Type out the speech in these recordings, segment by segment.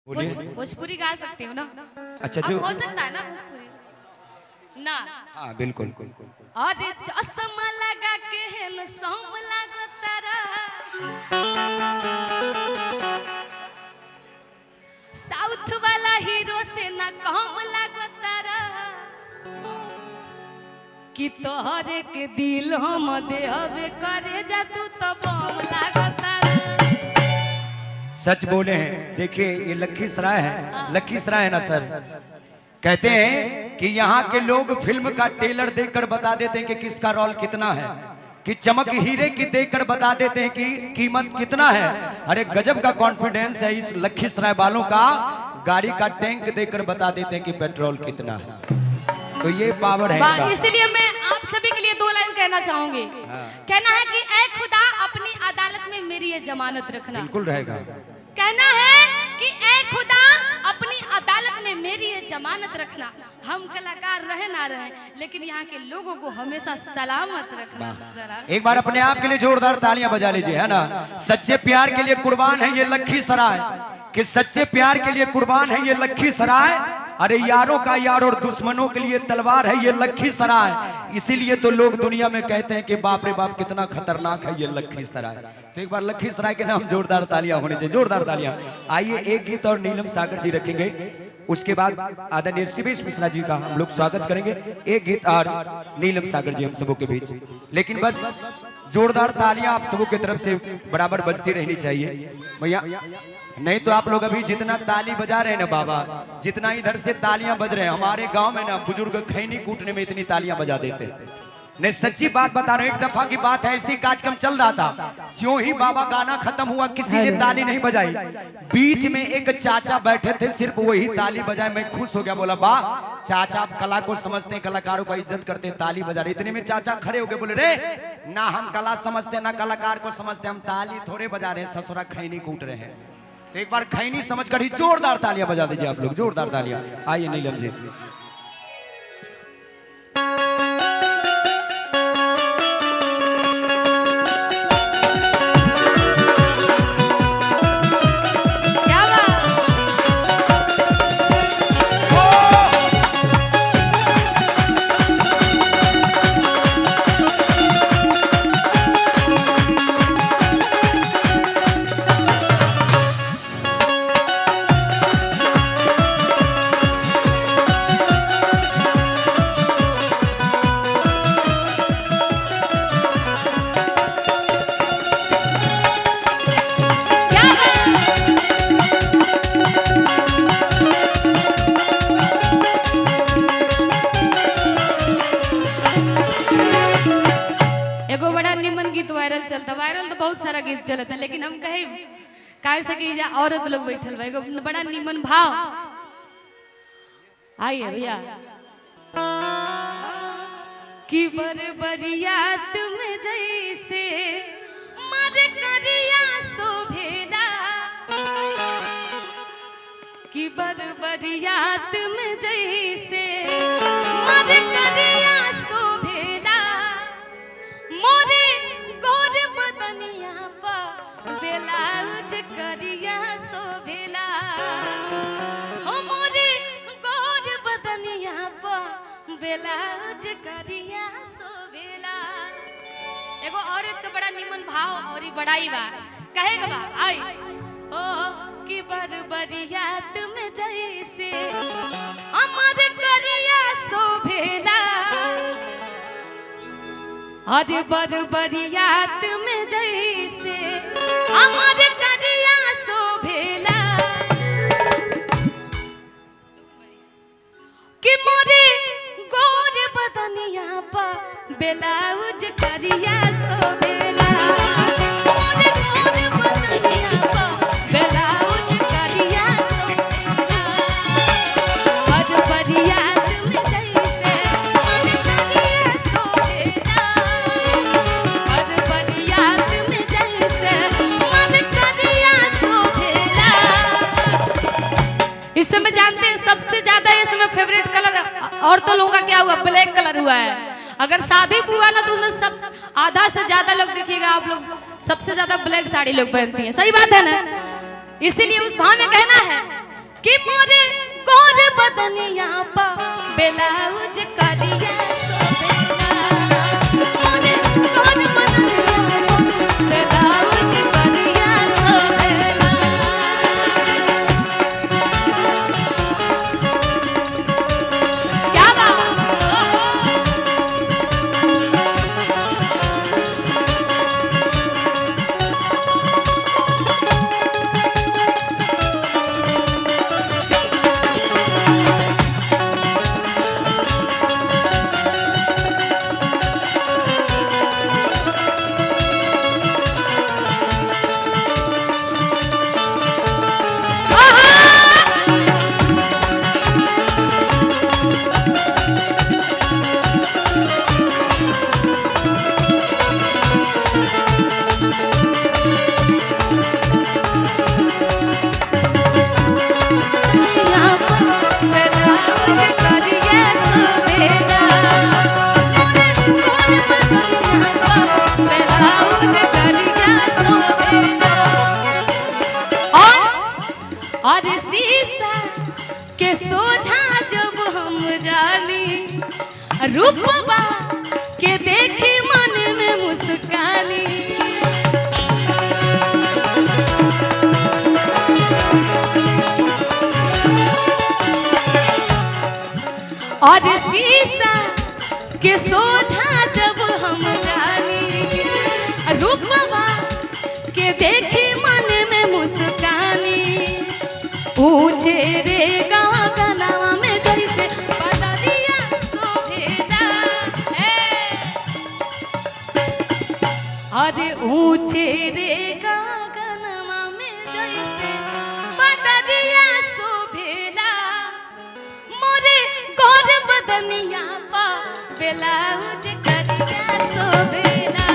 बोलिए। भोजपुरी गा सकती हूँ ना? अच्छा अब जो हो सकता है ना भोजपुरी ना? हाँ, बिल्कुल। अरे चश्मा लगा के हेन सोम लागो तारा, साउथ वाला हीरो से ना कम लागो तारा, कि तोहरे के दिल हम देहबे करे जा तू तो बम लागो तारा। सच बोले हैं। देखिए ये लखीसराय है, लखीसराय है ना सर? कहते हैं कि यहाँ के लोग फिल्म का ट्रेलर देखकर बता देते हैं कि किसका रोल कितना है, कि चमक हीरे की देखकर बता देते हैं कि कीमत कितना है। अरे गजब का कॉन्फिडेंस है इस लखीसराय वालों का, गाड़ी का टैंक देखकर बता देते हैं कि पेट्रोल कितना है। तो ये पावर है इनका। इसलिए मैं आप सभी के लिए दो लाइन कहना चाहूंगी। कहना है कि ऐ खुदा अपनी अदालत में मेरी ये जमानत रखना। बिल्कुल रहेगा। कहना है कि ऐ खुदा अपनी अदालत में मेरी ये जमानत रखना, हम कलाकार रहे ना रहे लेकिन यहाँ के लोगों को हमेशा सलामत रखना। सलामत। एक बार अपने आप के लिए जोरदार तालियां बजा लीजिए, है ना? सच्चे प्यार के लिए कुर्बान है ये लखीसराय, कि सच्चे प्यार के लिए कुर्बान है ये लखीसराय। अरे यारों का यार और दुश्मनों के लिए तलवार है ये लखीसराय। इसीलिए तो लोग दुनिया में कहते हैं कि बाप रे बाप कितना खतरनाक है ये लखीसराय। तो एक बार लखीसराय के नाम जोरदार तालियां होनी चाहिए, जोरदार तालियां। आइए एक गीत और नीलम सागर जी रखेंगे, उसके बाद आदरणीय शिवेश मिश्रा जी का हम लोग स्वागत करेंगे। एक गीत और नीलम सागर जी हम सबों के बीच, लेकिन बस जोरदार तालियां आप सबों की तरफ से बराबर बजती रहनी चाहिए भैया, नहीं तो आप लोग अभी जितना ताली बजा रहे हैं ना बाबा, जितना इधर से तालियां बज रहे हैं, हमारे गांव में ना बुजुर्ग खैनी कूटने में इतनी तालियां बजा देते हैं। नहीं सच्ची बात बता रहा हूं, एक दफा की बात है, ऐसी कार्यक्रम चल रहा था, ज्यों ही बाबा गाना खत्म हुआ किसी ने ताली नहीं बजाई, बीच में एक चाचा बैठे थे सिर्फ वही ताली बजाए। मैं खुश हो गया, बोला वाह चाचा आप कला को समझते हैं, कलाकारों का इज्जत करते हैं, ताली बजा रहे। इतने में चाचा खड़े हो गए, बोले रे ना हम कला समझते ना कलाकार को समझते, हम ताली थोड़े बजा रहे हैं, ससुरा खैनी कूट रहे हैं। तो एक बार खैनी समझकर ही जोरदार तालियां बजा दीजिए आप लोग, जोरदार तालियां। आइए नीलम जी। क्या बात? क्या बात? एगो बड़ा निमन गीत वायरल चलता, वायरल तो बहुत सारा गीत चलता, लेकिन हम कहे काहे से कि जा औरत लोग बैठल बा, एगो बड़ा निमन भाव आइए भैया कि बरबरिया तुम जैसे मर करिया शोभेला, कि बरबरिया तुम जैसे मर करिया शोभेला, मोरे गोर बदनिया पर बेलाउज करिया शोभेला, हो मोरे गोर बदनिया पर बेलाउज करिया शोभेला। एगो औरत के बड़ा निमन भाव और ई बड़ाई बा, कहे के बा आई ओ कि बरबरिया तुम जैसे अमर करिया शोभेला, अरे बरबरिया तुम जैसे अमर करिया शोभेला, कि मोरे गोर बदनिया पर बेलाउज करिया शोभेला, मोरे गोर बदनिया पर बेलाउज करिया शोभेला, बरबरिया तुम जैसे अमर करिया शोभेला, बरबरिया तुम जैसे अमर करिया शोभेला। इस समय जानते हैं सबसे ज्यादा इस समय फेवरेट कलर औरतों लोगों का क्या हुआ? ब्लैक कलर हुआ है। अगर शादी भी हुआ ना तो उसमें सब आधा से ज्यादा लोग देखिएगा आप लोग सबसे ज्यादा ब्लैक साड़ी लोग पहनती हैं, सही बात है ना? इसीलिए उस भाव में कहना है बेलाउज करिया शोभेला। मोरे गोर बदनिया पा बेलाउज करिया शोभेला। क्या बात! ओहो! और शीशा के सोझा जब हम जानी, रूपबा के देखी मन में मुस्कानी। और शीशा के सोझा जब हम जानी, रूपवा के देखी मन में मुस्कानी। ऊंचे रे गगनवा में जैसे बदरिया शोभेला। अरे ऊंचे रे गगनवा में जैसे बदरिया शोभेला। मोरे गोर बदनिया पा बेलाउज करिया शोभेला।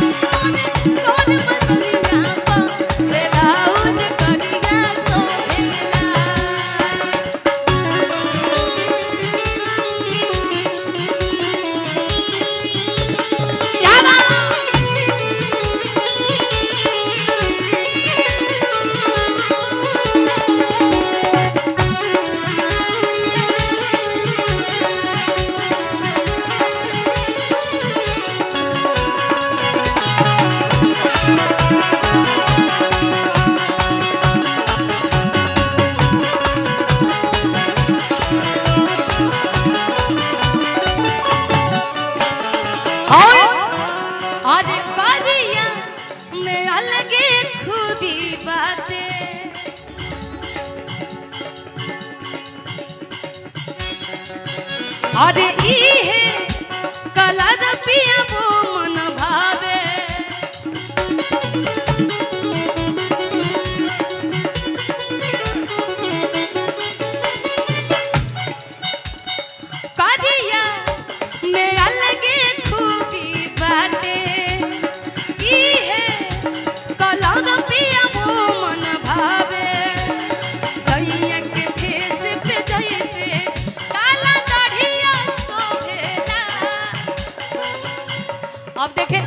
मोरे गोर बदनिया पा बेलाउज करिया शोभेला। क्या बात! और करिया में अलगे खूबी बातें, और इहे कलर पियबो मन भावे। करिया में अलगे खूबी बाटे, इहे कलर पियबो मन भावे। सैया के फेस पे जैसे काला दाढ़िया शोभेला। अब देखे,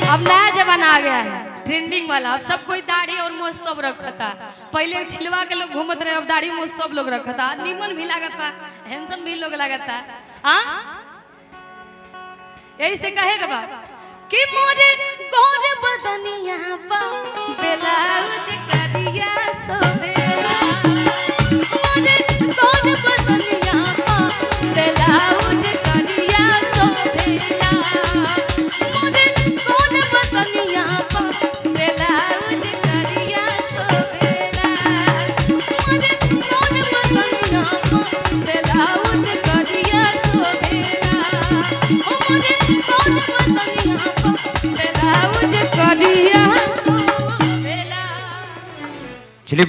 अब नया जमाना आ गया है ट्रेंडिंग वाला। अब सब कोई दाढ़ी और मोछ सब रखता। पहले छिलवा के लोग घूमत रहे, अब दाढ़ी मोछ सब लोग रखता। नीमन भी लागता, हैंडसम भी लोग लागता। हाँ, यही से कहेगा बा कि मोरे गोर बदनिया पा बेलाउज करिया शोभेला। मोरे गोर बदनिया पा बेलाउज करिया शोभेला। मोरे गोर बदनिया पा बेलाउज करिया शोभेला। मोरे गोर बदनिया पा बेलाउज करिया शोभेला। मोरे गोर बदनिया पा बेलाउज करिया शोभेला। चलिए।